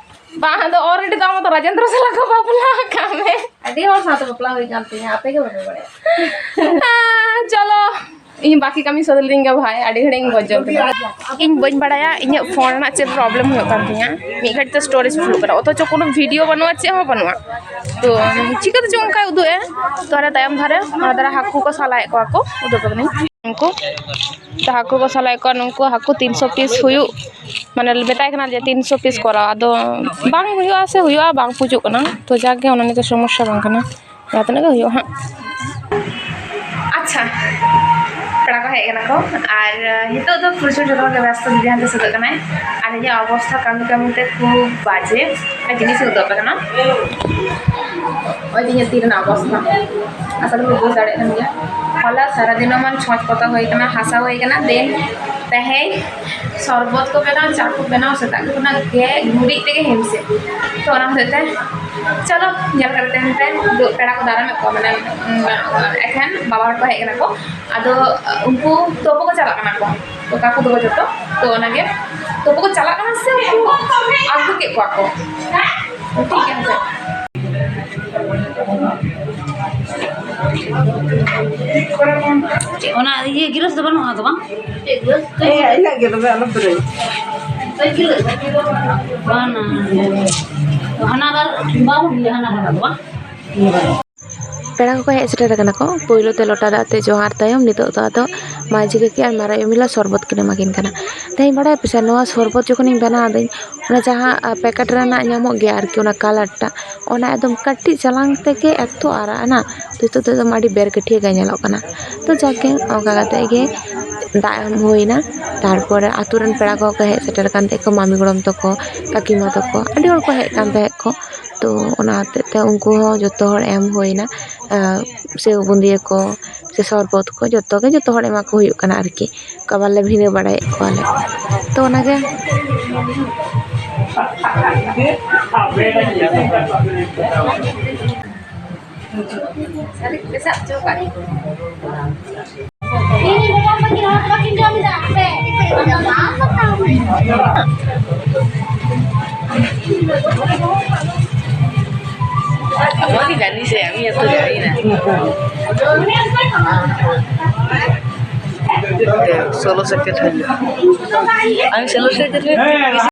ᱵᱟᱝ, ᱟᱫᱚ already ᱫᱚ ᱟᱢ ᱫᱚ ᱨᱟᱡᱮᱱᱫᱨᱚ ᱥᱟᱞᱟᱜ ᱠᱚ ᱵᱟᱯᱞᱟ ᱟᱠᱟᱫ ᱢᱮ᱾ ᱟᱹᱰᱤ ᱦᱚᱲ ᱥᱟᱶᱛᱮ ᱵᱟᱯᱞᱟ ᱦᱩᱭ ᱠᱟᱱ ᱛᱤᱧᱟ, ᱟᱯᱮ ᱜᱮ ᱵᱟᱯᱮ ᱵᱟᱲᱟᱭᱟ᱾ ᱦᱮᱸ, ᱪᱚᱞᱚ, ᱤᱧ ᱵᱟᱠᱤ ᱠᱟᱹᱢᱤ ᱥᱟᱹᱛ ᱞᱮᱜᱤᱧ ᱜᱮ ᱵᱷᱟᱭ, ᱟᱹᱰᱤ ᱜᱷᱟᱹᱲᱤᱡ ᱤᱧ ᱜᱚᱡᱚᱜ ᱠᱟᱱᱟ᱾ ᱤᱧ ᱵᱟᱹᱧ ᱵᱟᱲᱟᱭᱟ ᱤᱧᱟᱹᱜ phone ᱨᱮᱱᱟᱜ ᱪᱮᱫ problem ᱦᱩᱭᱩᱜ ᱠᱟᱱ ᱛᱤᱧᱟ, ᱢᱤᱫ ᱜᱷᱟᱹᱲᱤᱡ ᱛᱮ storage full ᱠᱟᱱᱟ, ᱚᱛᱷᱚᱪᱚ ᱠᱳᱱᱳ video ᱵᱟᱹᱱᱩᱜᱼᱟ, ᱪᱮᱫ ᱦᱚᱸ ᱵᱟᱹᱱᱩᱜᱼᱟ᱾ ᱛᱚ ᱪᱤᱠᱟᱹᱛᱮ ᱪᱚ ᱚᱱᱠᱟᱭ ᱩᱫᱩᱜ ᱮ, ᱛᱚ ᱟᱨ ᱛᱟᱭᱚᱢ ᱫᱷᱟᱨᱮ ᱚᱱᱟ ᱫᱷᱟᱨᱮ ᱦᱟᱹᱠᱩ ᱠᱚ ᱥᱟᱞᱟᱭᱮᱫ ᱠᱚᱣᱟ ᱠᱚ, ᱩᱫᱩᱜ ᱟᱠᱟᱫᱤᱧ᱾ ᱩᱱᱠᱩ ᱛᱚ ᱦᱟᱹᱠᱩ ᱠᱚ ᱥᱟᱞᱟᱭᱮᱫ ᱠᱚᱣᱟ, ᱱᱩᱠᱩ ᱦᱟᱹᱠᱩ ᱛᱤᱱᱥᱚ piece ᱦᱩᱭᱩᱜ, ᱢᱟᱱᱮ ᱢᱮᱛᱟᱭ ᱠᱟᱱᱟ ᱡᱮ ᱛᱤᱱᱥᱚ piece ᱠᱚᱨᱟᱣ, ᱟᱫᱚ ᱵᱟᱝ ᱦᱩᱭᱩᱜᱼᱟ ᱥᱮ ᱦᱩᱭᱩᱜᱼᱟ, ᱵᱟᱝ ᱯᱩᱡᱩᱜ ᱠᱟᱱᱟ᱾ ᱛᱚ ᱡᱟᱠ ᱜᱮ, ᱚᱱᱟ ᱱᱤᱭᱮ ᱫᱚ ᱥᱚᱢᱚᱥᱥᱟ ᱵᱟᱝ ᱠᱟᱱᱟ, ᱡᱟᱦᱟᱸ ᱛᱤᱱᱟᱹᱜ ᱜᱮ ᱦᱩᱭᱩᱜᱼᱟ ᱦᱟᱸᱜ᱾ ᱟᱪᱪᱷᱟ, ᱯᱮᱲᱟ ᱠᱚ ᱦᱮᱡ ᱠᱟᱱᱟ ᱠᱚ, ᱟᱨ ᱱᱤᱛᱚᱜ ᱫᱚ ᱯᱨᱚᱪᱩᱨ ᱡᱚᱛᱚ ᱦᱚᱲ ᱜᱮ ᱵᱮᱥᱛᱚ, ᱫᱤᱫᱤ ᱦᱟᱱᱛᱮ ᱥᱟᱹᱛᱟᱹᱜ ᱠᱟᱱᱟᱭ, ᱟᱨ ᱤᱧᱟᱹᱜ ᱚᱵᱚᱥᱛᱷᱟ ᱠᱟᱹᱢᱤ ᱠᱟᱹᱢᱤ ᱛᱮ ᱠᱷᱩᱵ ᱵᱟᱡᱮ, ᱟᱨ ᱡᱤᱱᱤᱥ ᱩᱫᱩᱜ ᱟᱯᱮ ᱠᱟᱱᱟ᱾ ᱱᱚᱜᱼᱚᱭ ᱡᱮ ᱤᱧᱟᱹᱜ ᱛᱤ ᱨᱮᱱᱟᱜ ᱚᱵᱚᱥᱛᱷᱟ, ᱟᱥᱟ ᱠᱚᱨᱮ ᱯᱮ ᱵᱩᱡᱽ ᱫᱟᱲᱮᱭᱟᱜ ᱠᱟᱱ ᱜᱮᱭᱟ᱾ ᱦᱚᱞᱟ ᱥᱟᱨᱟ ᱫᱤᱱ ᱢᱟᱱ ᱪᱷᱚᱸᱪ ᱯᱚᱛᱟᱣ ᱦᱩᱭ ᱠᱟᱱᱟ, ᱦᱟᱥᱟ ᱦᱩᱭ ᱠᱟᱱᱟ, then ᱛᱮᱦᱮᱧ ᱥᱚᱨᱵᱚᱛ ᱠᱚ ᱵᱮᱱᱟᱣ, ᱪᱟ ᱠᱚ ᱵᱮᱱᱟᱣ, ᱥᱮᱛᱟᱜ ᱠᱷᱚᱱᱟᱜ ᱜᱮ ᱜᱩᱨᱤᱡ ᱛᱮᱜᱮ ᱦᱤᱢᱥᱤᱢ᱾ ᱛᱚ ᱚᱱᱟ ᱦᱚᱛᱮᱡ ᱛᱮ ᱪᱚᱞᱚ ᱧᱮᱞ ᱠᱟᱛᱮ ᱛᱮᱦᱮᱧ ᱯᱮ ᱫᱩ-, ᱯᱮᱲᱟ ᱠᱚ ᱫᱟᱨᱟᱢᱮᱫ ᱠᱚᱣᱟ, ᱢᱟᱱᱮ, ᱩᱸ, ᱮᱠᱷᱮᱱ ᱵᱟᱵᱟ ᱦᱚᱲ ᱠᱚ ᱦᱮᱡ ᱠᱟᱱᱟ ᱠᱚ, ᱟᱫᱚ ᱩᱱᱠᱩ ᱛᱳᱯᱳ ᱠᱚ ᱪᱟᱞᱟᱜ ᱠᱟᱱᱟ ᱠᱚ᱾ ᱠᱟᱠᱩ ᱛᱟᱠᱚ ᱡᱚᱛᱚ᱾ ᱛᱚ ᱚᱱᱟᱜᱮ, ᱛᱚ ᱵᱟᱠᱚ ᱪᱟᱞᱟᱜ ᱠᱟᱱᱟ ᱥᱮ ᱩᱱᱠᱩ ᱟᱹᱜᱩ ᱠᱮᱫ ᱠᱚᱣᱟ ᱠᱚ? ᱴᱷᱤᱠ ᱜᱮᱭᱟ ᱦᱟᱯᱮ᱾ ᱚᱱᱟ ᱤᱭᱟᱹ ᱜᱤᱞᱟᱹᱥ ᱫᱚ ᱵᱟᱹᱱᱩᱜᱼᱟ ᱛᱚ ᱵᱟᱝ? ᱦᱮᱸ, ᱤᱱᱟᱹᱜ ᱜᱮ ᱛᱚᱵᱮ, ᱟᱞᱚ ᱯᱮᱨᱮᱡ᱾ ᱵᱟᱝᱟ, ᱦᱟᱱᱟ ᱵᱟᱨ ᱵᱟᱵᱚᱱ ᱤᱭᱟᱹ, ᱦᱟᱱᱟ ᱦᱟᱱᱟ ᱫᱚ ᱵᱟᱝ? ᱯᱮᱲᱟ ᱠᱚᱠᱚ ᱦᱮᱡ ᱥᱮᱴᱮᱨ ᱟᱠᱟᱱᱟ ᱠᱚ᱾ ᱯᱳᱭᱞᱳ ᱛᱮ ᱞᱚᱴᱟ ᱫᱟᱜ ᱛᱮ ᱡᱚᱦᱟᱨ ᱛᱟᱭᱚᱢ ᱱᱤᱛᱚᱜ ᱫᱚ ᱟᱫᱚ ᱢᱟᱹᱡᱷᱤ ᱠᱟᱹᱠᱤ ᱟᱨ ᱢᱟᱨᱟᱝ ᱟᱭᱳ ᱢᱤᱞᱟ ᱥᱚᱨᱵᱚᱛ ᱠᱤᱱ ᱮᱢᱟ ᱠᱤᱱ ᱠᱟᱱᱟ᱾ ᱛᱮᱦᱮᱧ ᱵᱟᱲᱟᱭ ᱯᱮᱥᱮ, ᱱᱚᱣᱟ ᱥᱚᱨᱵᱚᱛ ᱡᱚᱠᱷᱚᱱᱤᱧ ᱵᱮᱱᱟᱣ ᱟᱹᱫᱟᱹᱧ, ᱚᱱᱟ ᱡᱟᱦᱟᱸ, ᱟ, ᱯᱮᱠᱮᱴ ᱨᱮᱱᱟᱜ ᱧᱟᱢᱚᱜ ᱜᱮᱭᱟ ᱟᱨᱠᱤ, ᱚᱱᱟ ᱠᱟᱞᱟᱨ ᱴᱟ, ᱚᱱᱟ ᱮᱠᱫᱚᱢ ᱠᱟᱹᱴᱤᱡ ᱪᱟᱞᱟᱝ ᱛᱮᱜᱮ ᱮᱛᱚ ᱟᱨᱟᱜ ᱮᱱᱟ᱾ ᱱᱤᱛᱚᱜ ᱫᱚ ᱮᱠᱫᱚᱢ ᱟᱹᱰᱤ ᱵᱮᱨ ᱠᱟᱹᱴᱷᱤᱭᱟᱹ ᱜᱮ ᱧᱮᱞᱚᱜ ᱠᱟᱱᱟ᱾ ᱛᱚ ᱡᱟᱠᱮ, ᱚᱱᱠᱟ ᱠᱟᱛᱮ ᱜᱮ ᱫᱟᱜ ᱮᱢ ᱦᱩᱭᱱᱟ᱾ ᱛᱟᱨᱯᱚᱨᱮ ᱟᱛᱳ ᱨᱮᱱ ᱯᱮᱲᱟ ᱠᱚᱦᱚᱸ ᱠᱚ ᱦᱮᱡ ᱥᱮᱴᱮᱨ ᱟᱠᱟᱱ ᱛᱟᱦᱮᱸ ᱠᱚ, ᱢᱟᱢᱤ ᱜᱚᱲᱚᱢ ᱛᱟᱠᱚ, ᱠᱟᱹᱠᱤᱢᱟ ᱛᱟᱠᱚ, ᱟᱹᱰᱤ ᱦᱚᱲ ᱠᱚ ᱦᱮᱡ ᱟᱠᱟᱱ ᱛᱟᱦᱮᱸᱫ ᱠᱚ᱾ ᱛᱚ ᱚᱱᱟ ᱦᱚᱛᱮᱡ ᱛᱮ ᱩᱱᱠᱩ ᱦᱚᱸ ᱡᱚᱛᱚ ᱦᱚᱲ ᱮᱢ ᱦᱩᱭᱱᱟ᱾ ᱟᱨ ᱥᱮᱣ ᱵᱩᱸᱫᱤᱭᱟᱹ ᱠᱚ, ᱥᱮ ᱥᱚᱨᱵᱚᱛ ᱠᱚ, ᱡᱚᱛᱚ ᱜᱮ ᱡᱚᱛᱚ ᱦᱚᱲ ᱮᱢᱟ ᱠᱚ ᱦᱩᱭᱩᱜ ᱠᱟᱱᱟ ᱟᱨᱠᱤ᱾ ᱚᱱᱠᱟ ᱵᱟᱞᱮ ᱵᱷᱤᱱᱟᱹ ᱵᱟᱲᱟᱭᱮᱫ ᱠᱚᱣᱟᱞᱮ᱾ ᱛᱚ ᱚᱱᱟᱜᱮ᱾ ᱥᱟᱹᱨᱤ ᱜᱮᱯᱮ ᱥᱟᱵ ᱦᱚᱪᱚ ᱟᱠᱟᱫ ᱠᱚᱣᱟ? ᱟᱵᱚ ᱜᱮ ᱡᱟᱹᱱᱤ ᱥᱮ, ᱟᱢ ᱜᱮ ᱛᱚ ᱡᱟᱹᱱᱤ ᱱᱟ᱾ ᱥᱳᱞᱳ ᱥᱮᱠᱮᱱᱰ ᱦᱩᱭ ᱱᱟ᱾ ᱟᱢ ᱥᱳᱞᱳ ᱥᱮᱠᱮᱱᱰ ᱦᱩᱭ ᱱᱟ᱾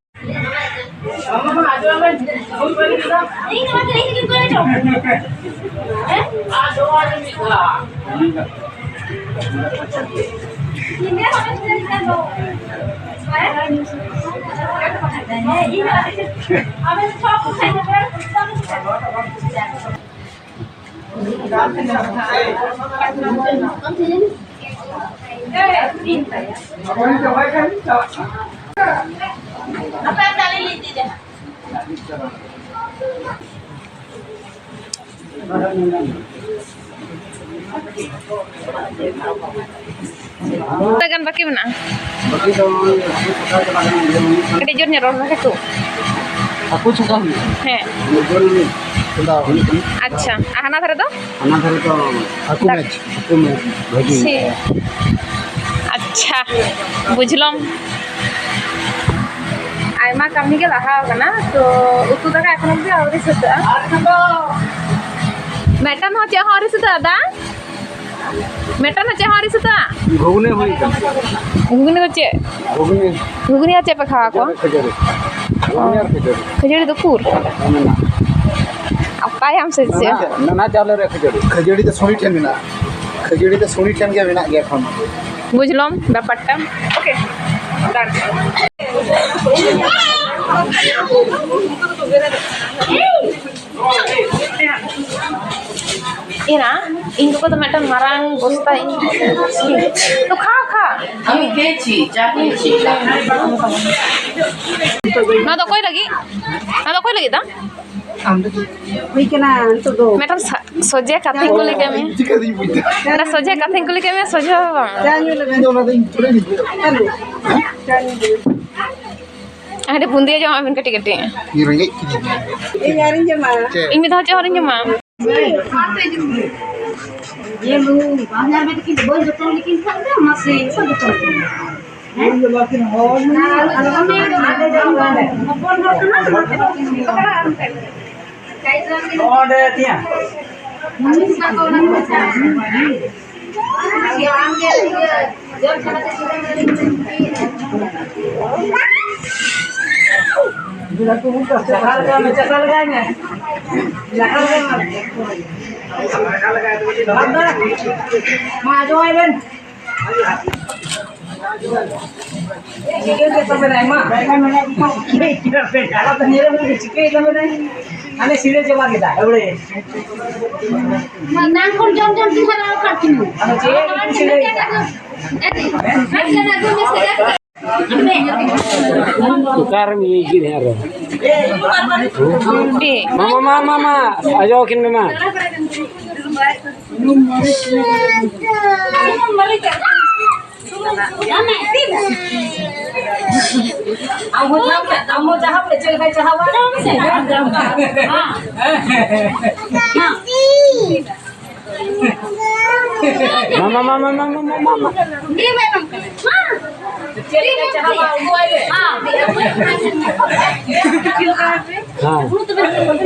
ᱛᱤᱱᱟᱹᱜ ᱜᱟᱱ ᱵᱟᱹᱠᱤ ᱢᱮᱱᱟᱜᱼᱟ? ᱵᱟᱹᱠᱤ ᱫᱚ ᱱᱚᱜᱼᱚᱭ ᱦᱟᱹᱠᱩ ᱪᱷᱟᱠᱟᱣ ᱪᱟᱞᱟᱜ ᱠᱟᱱᱟ, ᱤᱭᱟᱹ ᱦᱩᱭᱩᱜ ᱠᱟᱱᱟ᱾ ᱠᱟᱹᱴᱤᱡ ᱡᱳᱨ ᱧᱚᱜ ᱨᱚᱲ ᱢᱮ ᱠᱟᱹᱴᱩ᱾ ᱦᱟᱹᱠᱩ ᱪᱷᱟᱠᱟᱣ ᱦᱩᱭᱩᱜ ᱠᱟᱱᱟ᱾ ᱦᱮᱸ᱾ ᱤᱭᱟᱹ ᱡᱳᱨ ᱧᱚᱜ ᱪᱟᱞᱟᱣ ᱦᱩᱭᱩᱜ ᱠᱟᱱᱟ᱾ ᱟᱪᱪᱷᱟ, ᱟᱨ ᱦᱟᱱᱟ ᱫᱷᱟᱨᱮ ᱫᱚ? ᱦᱟᱱᱟ ᱫᱷᱟᱨᱮ ᱫᱚ ᱦᱟᱹᱠᱩ ᱫᱟᱜ᱾ ᱢᱮᱪ, ᱦᱟᱹᱠᱩ ᱢᱮᱪ ᱵᱷᱟᱹᱜᱤ᱾ ᱥᱮ᱾ ᱟᱪᱪᱷᱟ᱾ ᱟᱪᱪᱷᱟ, ᱵᱩᱡᱷᱞᱚᱢ᱾ ᱟᱭᱢᱟ ᱠᱟᱹᱢᱤ ᱜᱮ ᱞᱟᱦᱟ ᱟᱠᱟᱱᱟ, ᱛᱚ ᱩᱛᱩ ᱫᱟᱠᱟ ᱮᱠᱷᱚᱱ ᱚᱵᱫᱤ ᱟᱹᱣᱨᱤ ᱥᱟᱹᱛᱟᱹᱜᱼᱟ᱾ ᱢᱤᱫᱴᱟᱝ ᱦᱚᱸ ᱪᱮᱫ ᱦᱚᱸ ᱟᱹᱣᱨᱤ ᱥᱟᱹᱛᱟᱹᱜᱼᱟ ᱫᱟ? ᱢᱤᱫᱴᱟᱝ ᱦᱚᱸ ᱪᱮᱫ ᱦᱚᱸ ᱟᱹᱣᱨᱤ ᱥᱟᱹᱛᱟᱹᱜᱼᱟ? ᱜᱷᱩᱜᱽᱱᱤ ᱦᱩᱭ ᱠᱟᱱᱟ᱾ ᱜᱷᱩᱜᱽᱱᱤ ᱫᱚ ᱪᱮᱫ? ᱜᱷᱩᱜᱽᱱᱤ᱾ ᱜᱷᱩᱜᱽᱱᱤ ᱟᱨ ᱪᱮᱫ ᱯᱮ ᱠᱷᱟᱣᱟ ᱠᱚᱣᱟ? ᱠᱷᱟᱹᱡᱟᱹᱲᱤ᱾ ᱜᱷᱩᱜᱽᱱᱤ ᱟᱨ ᱠᱷᱟᱹᱡᱟᱹᱲᱤ᱾ ᱠᱷᱟᱹᱡᱟᱹᱲᱤ ᱫᱚ ᱩᱠᱩᱨ? ᱢᱮᱱᱟᱜᱼᱟ᱾ ᱚᱠᱟᱭᱟᱢ ᱥᱮ ᱪᱮᱫ? ᱱᱟᱱᱟ ᱪᱟᱣᱞᱮ ᱨᱮᱭᱟᱜ ᱠᱷᱟᱹᱡᱟᱹᱲᱤ᱾ ᱠᱷᱟᱹᱡᱟᱹᱲᱤ ᱫᱚ ᱥᱩᱲᱤ ᱴᱷᱮᱱ ᱢᱮᱱᱟᱜᱼᱟ᱾ ᱠᱷᱟᱹᱡᱟᱹᱲᱤ ᱫᱚ ᱥᱩᱲᱤ ᱴᱷᱮᱱ ᱜᱮ ᱢᱮᱱᱟᱜ ᱜᱮᱭᱟ ᱮᱠᱷᱚᱱ᱾ ᱵᱩᱡᱷᱞᱚᱢ ᱵᱮᱯᱟᱨᱴᱟ? Okay, done. ᱮᱨᱟ, ᱤᱧ ᱜᱚᱜᱚ ᱫᱚ ᱢᱤᱫᱴᱟᱝ ᱢᱟᱨᱟᱝ ᱵᱚᱥᱛᱟ ᱤᱧ ᱛᱚ ᱠᱷᱟ, ᱠᱷᱟ᱾ আমি খেয়েছি, চা খেয়েছি। ᱱᱚᱣᱟ ᱫᱚ ᱚᱠᱚᱭ ᱞᱟᱹᱜᱤᱫ? ᱱᱚᱣᱟ ᱫᱚ ᱚᱠᱚᱭ ᱞᱟᱹᱜᱤᱫ ᱫᱟ? ᱟᱢ ᱫᱚ ᱪᱮᱫ? ᱦᱩᱭ ᱠᱟᱱᱟ ᱱᱤᱛᱚᱜ ᱫᱚ᱾ ᱢᱤᱫᱴᱟᱝ ᱥᱟ-, ᱥᱚᱡᱷᱮ ᱠᱟᱛᱷᱟᱧ ᱠᱩᱞᱤ ᱠᱮᱫ ᱢᱮᱭᱟ᱾ ᱪᱤᱠᱟᱹᱛᱤᱧ ᱵᱩᱡᱽ ᱫᱟ? ᱚᱱᱟ ᱥᱚᱡᱷᱮ ᱠᱟᱛᱷᱟᱧ ᱠᱩᱞᱤ ᱠᱮᱫ ᱢᱮᱭᱟ, ᱥᱚᱡᱷᱮ ᱦᱚᱸ ᱵᱟᱝ᱾ ᱪᱟ ᱧᱩ ᱞᱮ ᱢᱮ᱾ ᱤᱧ ᱫᱚ ᱚᱱᱟ ᱫᱚ ᱤᱧ ᱛᱷᱚᱲᱤᱧ ᱵᱩᱡᱽ ᱫᱟ᱾ ᱪᱟ ᱧᱩ ᱞᱮ ᱢᱮ᱾ ᱪᱟ ᱧᱩ ᱞᱮ ᱢᱮ᱾ ᱟᱹᱰᱤ ᱵᱩᱸᱫᱤᱭᱟᱹ ᱡᱚᱢᱟᱜ ᱵᱤᱱ ᱠᱟᱹᱴᱤᱡ ᱠᱟᱹᱴᱤᱡ᱾ ᱤᱧ ᱨᱮᱸᱜᱮᱡ ᱠᱤᱫᱤᱧᱟ᱾ ᱤᱧ ᱟᱹᱣᱨᱤᱧ ᱡᱚᱢᱟ᱾ ᱪᱮᱫ? ᱤᱧ ᱢᱤᱫ ᱫᱷᱟᱣ ᱪᱮᱫ ᱦᱚᱸ ᱟᱹᱣᱨᱤᱧ ᱡᱚᱢᱟ᱾ ᱤᱭᱟᱹ ᱞᱩ, ᱵᱟᱝ ᱧᱟᱢ ᱞᱮᱠᱤᱱ ᱵᱟᱹᱧ ᱡᱚᱛᱚᱱ ᱞᱮᱠᱤᱱ ᱠᱷᱟᱱ ᱫᱚ ᱢᱟᱥᱮ ᱡᱚᱛᱚᱱ ᱠᱤᱱ᱾ ᱚᱸᱰᱮ ᱛᱤᱭᱟ᱾ ᱪᱟᱠᱷᱟ ᱞᱮᱜᱟᱭ ᱢᱮ, ᱪᱟᱠᱷᱟ ᱞᱮᱜᱟᱭ ᱢᱮ᱾ ᱢᱟ ᱟᱸᱡᱚᱢᱟᱭ ᱵᱮᱱ᱾ ᱪᱤᱠᱟᱹ ᱠᱮᱫ ᱛᱟᱵᱮᱱᱟᱭ ᱢᱟ? ᱟᱞᱟᱫᱟ ᱧᱮᱞ ᱢᱮ, ᱪᱤᱠᱟᱹᱭ ᱛᱟᱵᱮᱱᱟᱭ? ᱦᱟᱱᱮ ᱥᱤᱲᱟᱹ ᱪᱟᱵᱟ ᱠᱮᱫᱟ, ᱟᱹᱣᱲᱮ᱾ ᱮᱱᱟᱝ ᱠᱷᱚᱱ ᱡᱚᱢ ᱡᱚᱢ ᱛᱤᱧ ᱦᱟᱨᱟ ᱟᱠᱟᱫ ᱠᱤᱱᱟ᱾ ᱟᱫᱚ ᱪᱮᱫ ᱥᱤᱲᱟᱹ? ᱚᱠᱟᱨᱮᱢ ᱤᱭᱟᱹᱭ ᱠᱮᱫ ᱟᱨᱚ? ᱢᱟᱢᱟ, ᱢᱟ, ᱢᱟ, ᱢᱟ, ᱟᱡᱚ ᱠᱤᱱ ᱢᱮ, ᱢᱟ᱾ ᱟᱢ ᱦᱚᱸ ᱡᱟᱦᱟᱸ ᱯᱮ, ᱟᱢ ᱦᱚᱸ ᱡᱟᱦᱟᱸ ᱯᱮ ᱪᱮᱫ ᱞᱮᱠᱟᱭ ᱪᱟᱦᱟᱣᱟ? ᱦᱮᱸ᱾ ᱦᱮᱸ᱾ ᱢᱟᱢᱟ, ᱢᱟᱢᱟ, ᱢᱟᱢᱟ, ᱢᱟᱢᱟ, ᱢᱟᱢᱟ᱾ ᱦᱮᱸ᱾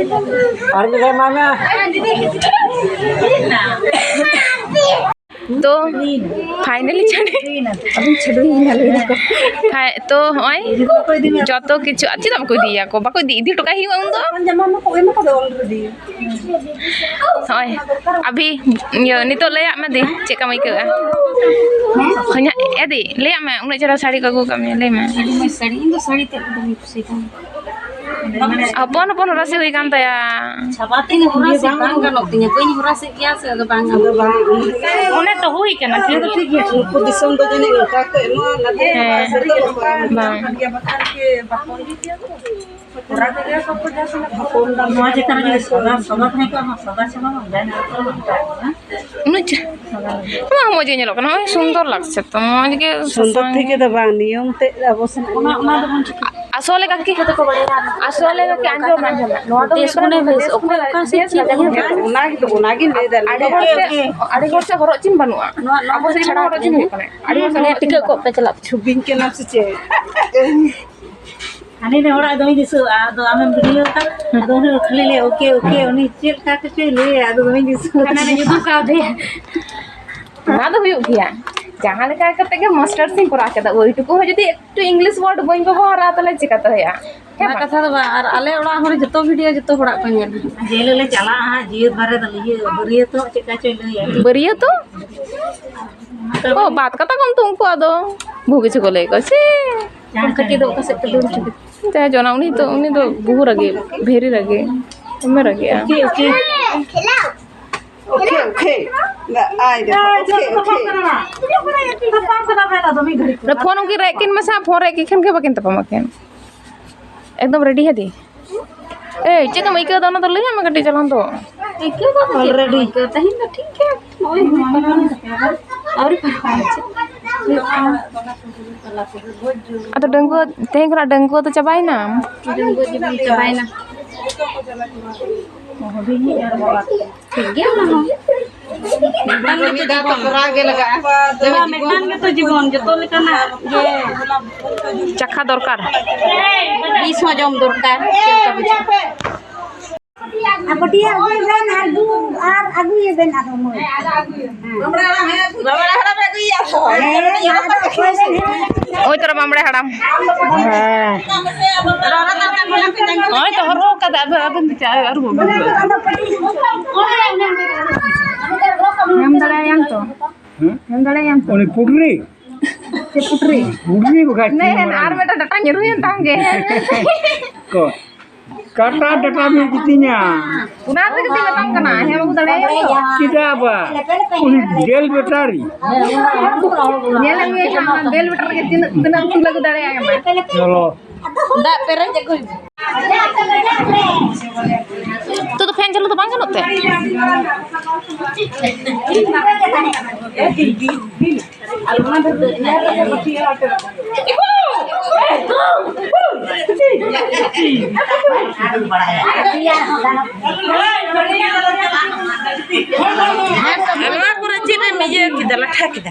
ᱟᱨ ᱢᱤᱫ ᱫᱷᱟᱣ ᱢᱟᱢᱟ᱾ ᱛᱚ, finally ᱪᱷᱟᱹᱰᱩᱭ᱾ ᱟᱵᱚ ᱪᱷᱟᱹᱰᱩᱭ ᱮᱱᱟ, ᱞᱟᱹᱭ ᱫᱟᱠᱚ᱾ ᱦᱮᱸ, ᱛᱚ, ᱦᱚᱸᱜᱼᱚᱭ ᱡᱚᱛᱚ ᱠᱤᱪᱷᱩ, ᱪᱮᱫᱟᱜ ᱵᱟᱠᱚ ᱤᱫᱤᱭᱟᱠᱚ? ᱵᱟᱠᱚ ᱤᱫᱤ, ᱤᱫᱤ ᱦᱚᱴᱚ ᱠᱟᱜ ᱦᱩᱭᱩᱜᱼᱟ ᱩᱱᱫᱚ᱾ ᱡᱟᱢᱟ ᱢᱟᱠᱚ ᱮᱢ ᱠᱟᱫᱟ already᱾ ᱦᱚᱸᱜᱼᱚᱭ, ᱟᱵᱷᱤ, ᱤᱭᱟᱹ, ᱱᱤᱛᱚᱜ ᱞᱟᱹᱭᱟᱜ ᱢᱮ ᱫᱤ, ᱪᱮᱫ ᱞᱮᱠᱟᱢ ᱟᱹᱭᱠᱟᱹᱣᱮᱜᱼᱟ? ᱦᱮᱸ? ᱦᱚᱧᱟ-, ᱮ ᱫᱤ, ᱞᱟᱹᱭᱟᱜ ᱢᱮ, ᱩᱱᱟᱹᱜ ᱪᱮᱦᱨᱟ ᱥᱟᱹᱲᱤ ᱠᱚ ᱟᱹᱜᱩ ᱠᱟᱜ ᱢᱮᱭᱟ, ᱞᱟᱹᱭ ᱢᱮ᱾ ᱟᱹᱰᱤ ᱢᱚᱡᱽ ᱥᱟᱹᱲᱤ, ᱤᱧ ᱫᱚ ᱥᱟᱹᱲᱤ ᱛᱮᱫ ᱫᱚᱢᱮᱧ ᱠᱩᱥᱤᱭᱟᱜᱼᱟ᱾ ᱦᱚᱯᱚᱱ ᱦᱚᱯᱚᱱ ᱦᱚᱨᱟᱥᱤ ᱦᱩᱭ ᱠᱟᱱ ᱛᱟᱭᱟ᱾ ᱪᱷᱟᱵᱟ ᱛᱤᱧ ᱦᱚᱨᱟᱥᱤ ᱵᱟᱝ ᱜᱟᱱᱚᱜ ᱛᱤᱧᱟ, ᱵᱟᱹᱧ ᱦᱚᱨᱟᱥᱤ ᱜᱮᱭᱟ ᱥᱮ, ᱟᱫᱚ ᱵᱟᱝ ᱜᱟᱱᱚᱜ᱾ ᱚᱱᱮ ᱛᱚ ᱦᱩᱭ ᱠᱟᱱᱟ, ᱴᱷᱤᱠ ᱫᱚ ᱴᱷᱤᱠ ᱜᱮᱭᱟ, ᱱᱩᱠᱩ ᱫᱤᱥᱚᱢ ᱫᱚ ᱡᱟᱹᱱᱤᱡ ᱱᱚᱝᱠᱟ ᱠᱚ ᱮᱢᱚᱜᱼᱟ, ᱚᱱᱟᱛᱮ ᱦᱮᱸ᱾ ᱵᱟᱝ᱾ ᱵᱟᱠᱷᱟᱱ ᱜᱮ ᱵᱟᱠᱚ ᱤᱭᱟᱹ ᱠᱮᱭᱟ ᱠᱚ᱾ ᱦᱚᱨᱟ ᱠᱚ ᱜᱮᱭᱟ ᱠᱚ, ᱠᱚ ᱡᱟᱦᱟᱸ ᱥᱮᱱᱟᱜ ᱦᱚᱯᱚᱱ ᱫᱚ ᱱᱚᱣᱟ ᱪᱮᱛᱟᱱ ᱨᱮ ᱡᱩᱫᱤ ᱥᱟᱫᱟ, ᱥᱟᱫᱟ ᱛᱟᱦᱮᱸ ᱠᱚᱜᱼᱟ, ᱚᱱᱟ ᱥᱟᱫᱟ ᱪᱷᱟᱵᱟ ᱢᱟ ᱵᱟᱭ ᱧᱮᱞᱚᱜ ᱠᱟᱱᱟ᱾ ᱩᱱᱟᱹᱜ ᱪᱮᱦᱨᱟ᱾ ᱱᱚᱣᱟ ᱦᱚᱸ ᱢᱚᱡᱽ ᱜᱮ ᱧᱮᱞᱚᱜ ᱠᱟᱱᱟ, ᱱᱚᱜᱼᱚᱭ ᱥᱩᱱᱫᱚᱨ ᱞᱟᱜᱽᱥᱮ ᱛᱚ, ᱢᱚᱡᱽ ᱜᱮ ᱥᱩᱱᱫᱚᱨ ᱥᱟᱥᱟᱝ᱾ ᱴᱷᱤᱠ ᱜᱮ ᱫᱚ ᱵᱟᱝ, ᱱᱤᱭᱚᱢ ᱛᱮ ᱟᱵᱚ ᱥᱮᱱ ᱚᱱᱟ, ᱚᱱᱟ ᱫᱚᱵᱚᱱ ᱪᱤᱠᱟᱹ ᱟᱥᱚᱞᱮ ᱠᱟᱠᱤ, ᱟᱥᱚᱞᱮ ᱠᱟᱠᱤ, ᱟᱸᱡᱚᱢ ᱢᱮ, ᱟᱸᱡᱚᱢ ᱢᱮ᱾ ᱱᱚᱣᱟ ᱫᱚ ᱫᱮᱥ ᱦᱩᱭᱩᱜ ᱠᱟᱱᱟ ᱜᱩᱱᱮ ᱵᱮᱥ, ᱫᱮᱥ ᱚᱠᱚᱭ ᱜᱩᱱᱮ ᱚᱠᱟ ᱥᱮᱫ ᱵᱮᱥ ᱪᱮᱫ ᱞᱟᱜᱟᱣ ᱦᱩᱭᱩᱜ ᱠᱟᱱᱟ᱾ ᱚᱱᱟ ᱜᱮᱛᱚ, ᱚᱱᱟ ᱜᱤᱧ ᱞᱟᱹᱭ ᱫᱟ, ᱟᱹᱰᱤ ᱱᱚᱰᱮ ᱦᱚᱲ ᱥᱮ, ᱟᱹᱰᱤ ᱦᱚᱲ ᱥᱮ ᱦᱚᱨᱚᱜ ᱪᱤᱱ ᱵᱟᱹᱱᱩᱜᱼᱟ᱾ ᱱᱚᱣᱟ, ᱱᱚᱣᱟ ᱟᱵᱚ ᱫᱚ ᱥᱮᱫ ᱦᱚᱲ ᱪᱮᱫ ᱦᱚᱨᱚᱜ ᱪᱤᱱ ᱞᱮᱠᱟ ᱦᱩᱭᱩᱜ ᱠᱟᱱᱟ? ᱟᱹᱰᱤ ᱦᱚᱲ ᱥᱮᱫ ᱴᱤᱠᱟᱹᱜ ᱦᱚᱨᱚᱜ ᱠᱚᱜ ᱪᱤᱱ ᱯᱮ ᱪᱟᱞᱟᱜ᱾ ᱪᱷᱩᱵᱤᱧ ᱠᱟᱱᱟᱢ ᱥᱮ ᱪᱮᱫ? ᱦᱟᱹᱱᱤ ᱱᱮ ᱦᱚᱲᱟᱜ ᱫᱚᱢᱮᱧ ᱫᱤᱥᱟᱹᱣᱟ, ᱟᱫᱚ ᱟᱢᱮᱢ video ᱠᱟᱜ, ᱟᱫᱚ ᱩᱱᱤ ᱠᱷᱟᱹᱞᱤ ᱞᱟᱹᱭᱟ, "Okay, okay", ᱩᱱᱤ ᱪᱮᱫ ᱞᱮᱠᱟ ᱠᱚᱪᱚᱭ ᱞᱟᱹᱭᱟ, ᱟᱫᱚ ᱫᱚᱢᱮᱧ ᱫᱤᱥᱟᱹᱣᱟ᱾ ᱦᱟᱱᱟ ᱨᱮ ᱧᱩᱛᱩᱢ ᱠᱟᱣᱫᱮᱭᱟ᱾ ᱚᱱᱟ ᱫᱚ ᱦᱩᱭᱩᱜ ᱜᱮᱭᱟ, ᱡᱟᱦᱟᱸ ᱞᱮᱠᱟ ᱠᱟᱛᱮ ᱜᱮ masters ᱤᱧ ᱠᱚᱨᱟᱣ ᱠᱮᱫᱟ, ᱳᱭᱴᱩᱠᱩ ᱦᱚᱸ ᱡᱩᱫᱤ ᱮᱠᱴᱩ English word ᱵᱟᱹᱧ ᱵᱮᱵᱚᱦᱟᱨᱟ, ᱛᱟᱦᱞᱮ ᱪᱤᱠᱟᱹᱛᱮ ᱦᱩᱭᱩᱜᱼᱟ? ᱦᱮᱸ ᱚᱱᱟ ᱵᱟᱝ? ᱠᱟᱛᱷᱟ ᱫᱚ ᱵᱟᱝ, ᱟᱨ ᱟᱞᱮ ᱚᱲᱟᱜ ᱦᱚᱲ ᱡᱚᱛᱚ video ᱡᱚᱛᱚ ᱦᱚᱲᱟᱜ ᱠᱚ ᱧᱮᱞᱟ᱾ ᱡᱮ ᱦᱤᱞᱳᱜ ᱞᱮ ᱪᱟᱞᱟᱜᱼᱟ ᱦᱟᱸᱜ, ᱡᱤᱭᱟᱹᱛ ᱵᱟᱨᱮ ᱫᱚ ᱤᱭᱟᱹ, ᱵᱟᱹᱨᱭᱟᱹᱛᱚᱜ ᱪᱮᱫᱠᱟ ᱪᱚᱭ ᱞᱟᱹᱭᱟ᱾ ᱵᱟᱹᱨᱭᱟᱹᱛᱚᱜ? ᱚ, ᱵᱟᱫ ᱠᱟᱛᱷᱟ ᱠᱚ ᱩᱱᱠᱩ ᱟᱫᱚ ᱵᱚᱦᱩ ᱠᱤᱪᱷᱩ ᱠᱚ ᱞᱟᱹᱭ ᱠᱚ ᱥᱮ᱾ ᱡᱟᱦᱟᱸ ᱠᱟᱹᱴᱤᱡ ᱫᱚ ᱚᱠᱟ ᱥᱮᱫ ᱯᱮ ᱫᱟᱹᱲ ᱦᱚᱪᱚ ᱠᱮᱫᱟ? ᱡᱟᱦᱟᱸ ᱡᱚᱱᱟ, ᱩᱱᱤ ᱫᱚ, ᱩᱱᱤ ᱫᱚ ᱵᱚᱦᱩ ᱨᱟᱹᱜᱤ, very ᱨᱟᱹᱜᱤ, ᱫᱚᱢᱮ ᱨᱟᱹᱜᱤᱜᱼᱟ᱾ Okay, okay. Okay, okay. ᱫᱟ, ᱟᱭ ᱫᱟ, ᱳᱠᱮ, ᱳᱠᱮ᱾ ᱯᱷᱳᱱ ᱩᱱᱠᱤᱱ ᱨᱮ ᱠᱤᱱ ᱢᱮᱥᱟ, ᱯᱷᱳᱱ ᱨᱮ ᱠᱤᱱ ᱠᱷᱟᱱ ᱜᱮ ᱵᱟᱹᱠᱤᱱ ᱛᱟᱯᱟᱢᱟ ᱠᱤᱱ᱾ ᱮᱠᱫᱚᱢ ready ᱦᱮᱸ ᱫᱤ᱾ ᱮᱭ, ᱪᱮᱫ ᱮᱢ ᱟᱹᱭᱠᱟᱹᱣ ᱫᱟ ᱚᱱᱟ ᱫᱚ ᱞᱟᱹᱭᱟᱜ ᱢᱮ ᱠᱟᱹᱴᱤᱡ ᱪᱟᱞᱟᱝ ᱫᱚ᱾ ᱟᱹᱭᱠᱟᱹᱣ ᱫᱚ ᱪᱮᱫ ᱮᱢ already ᱟᱹᱭᱠᱟᱹᱣ? ᱛᱮᱦᱮᱧ ᱫᱚ ᱴᱷᱤᱠ ᱜᱮᱭᱟ᱾ ᱱᱚᱜᱼᱚᱭ ᱦᱩᱭᱩᱜ ᱠᱟᱱᱟ᱾ ᱟᱹᱣᱨᱤ ᱯᱟᱨᱚᱢᱚᱜᱼᱟ᱾ ᱟᱫᱚ ᱰᱟᱺᱜᱩᱣᱟᱹ, ᱛᱮᱦᱮᱧ ᱠᱷᱚᱱᱟᱜ ᱰᱟᱺᱜᱩᱣᱟᱹ ᱫᱚ ᱪᱟᱵᱟᱭᱮᱱᱟᱢ? ᱰᱟᱺᱜᱩᱣᱟᱹ ᱡᱤᱵᱚᱱ ᱪᱟᱵᱟᱭᱮᱱᱟ᱾ ᱴᱷᱤᱠ ᱜᱮᱭᱟ ᱚᱱᱟ ᱦᱚᱸ᱾ ᱢᱤᱫ ᱫᱷᱟᱣ ᱛᱚ ᱠᱚᱨᱟᱣ ᱜᱮ ᱞᱟᱜᱟᱜᱼᱟ᱾ ᱦᱳᱭ, ᱢᱤᱫᱴᱟᱝ ᱜᱮᱛᱚ ᱡᱤᱵᱚᱱ, ᱡᱚᱛᱚ ᱞᱮᱠᱟᱱᱟᱜ ᱜᱮ᱾ ᱪᱟᱠᱷᱟ ᱫᱚᱨᱠᱟᱨ᱾ ᱵᱤᱥ ᱦᱚᱸ ᱡᱚᱢ ᱫᱚᱨᱠᱟᱨ᱾ ᱪᱮᱫ ᱞᱮᱠᱟ ᱵᱩᱡᱷᱟᱹᱜᱼᱟ? ᱟᱨ ᱯᱟᱹᱴᱤᱭᱟᱹ ᱟᱹᱜᱩᱭ ᱵᱮᱱ ᱟᱨ ᱫᱩ ᱟᱨ ᱟᱹᱜᱩᱭ ᱵᱮᱱ ᱟᱨᱦᱚᱸ ᱢᱟᱹᱭ᱾ ᱦᱮᱸ, ᱟᱫᱚ ᱚᱠᱚᱭ ᱵᱮᱱ ᱦᱮᱡ ᱳᱭ ᱛᱚᱨᱟ ᱵᱟᱢᱲᱮ ᱦᱟᱲᱟᱢ᱾ ᱦᱮᱸ᱾ ᱱᱚᱜᱼᱚᱭ ᱛᱚ ᱦᱚᱨᱦᱚ ᱠᱟᱫᱟ, ᱟᱫᱚ ᱟᱵᱮᱱ ᱫᱚ ᱪᱮᱫ ᱟᱹᱨᱩᱵ ᱟᱹᱜᱩ ᱠᱟᱫᱟ? ᱧᱟᱢ ᱫᱟᱲᱮᱭᱟᱭᱟᱢ ᱛᱚ? ᱦᱮᱸ? ᱧᱟᱢ ᱫᱟᱲᱮᱭᱟᱭᱟᱢ ᱛᱚ? ᱩᱱᱤ ᱯᱩᱰᱨᱤ? ᱪᱮᱫ ᱯᱩᱰᱨᱤ? ᱯᱩᱰᱨᱤ ᱵᱟᱠᱷᱟᱡ ᱪᱮᱫ ᱱᱮ, ᱢᱟᱨᱟᱝ? ᱟᱨ ᱢᱤᱫᱴᱟᱝ ᱰᱟᱴᱟ ᱧᱩᱨᱩᱭᱮᱱ ᱛᱟᱢ ᱜᱮ᱾ ᱠᱚ, ᱠᱟᱴᱟ ᱰᱟᱴᱟ ᱢᱤᱫ ᱜᱮᱛᱤᱧᱟ᱾ ᱚᱱᱟ ᱛᱮᱜᱮ ᱛᱤᱧ ᱢᱮᱛᱟᱢ ᱠᱟᱱᱟ, ᱦᱮᱸ ᱵᱟᱹᱵᱩ ᱫᱟᱲᱮᱭᱟᱜ ᱜᱮᱭᱟᱢ ᱛᱚ? ᱪᱮᱫᱟᱜ ᱵᱟ? ᱩᱱᱤ ᱰᱮᱞ ᱵᱮᱴᱟᱨᱤ᱾ ᱧᱮᱞ ᱟᱹᱜᱩᱭᱮ ᱠᱷᱟᱱ ᱚᱱᱟ ᱵᱮᱞ ᱵᱮᱴᱟᱨᱤ ᱜᱮ ᱛᱤᱱᱟᱹᱜ, ᱛᱤᱱᱟᱹᱜ ᱩᱛᱩ ᱞᱟᱹᱜᱩ ᱫᱟᱲᱮᱭᱟᱜ ᱠᱟᱱᱟ᱾ ᱪᱚᱞᱚ᱾ ᱫᱟᱜ ᱯᱮᱨᱮᱡ ᱟᱹᱜᱩᱭ ᱢᱮ᱾ ᱱᱤᱛᱚᱜ ᱫᱚ ᱯᱷᱮᱱ ᱪᱟᱹᱞᱩ ᱫᱚ ᱵᱟᱝ ᱜᱟᱱᱚᱜ ᱛᱮ? ᱱᱚᱣᱟ ᱠᱚᱨᱮ ᱪᱮᱫ ᱮᱢ ᱤᱭᱟᱹ ᱠᱮᱫᱟ, ᱞᱟᱴᱷᱟ ᱠᱮᱫᱟ?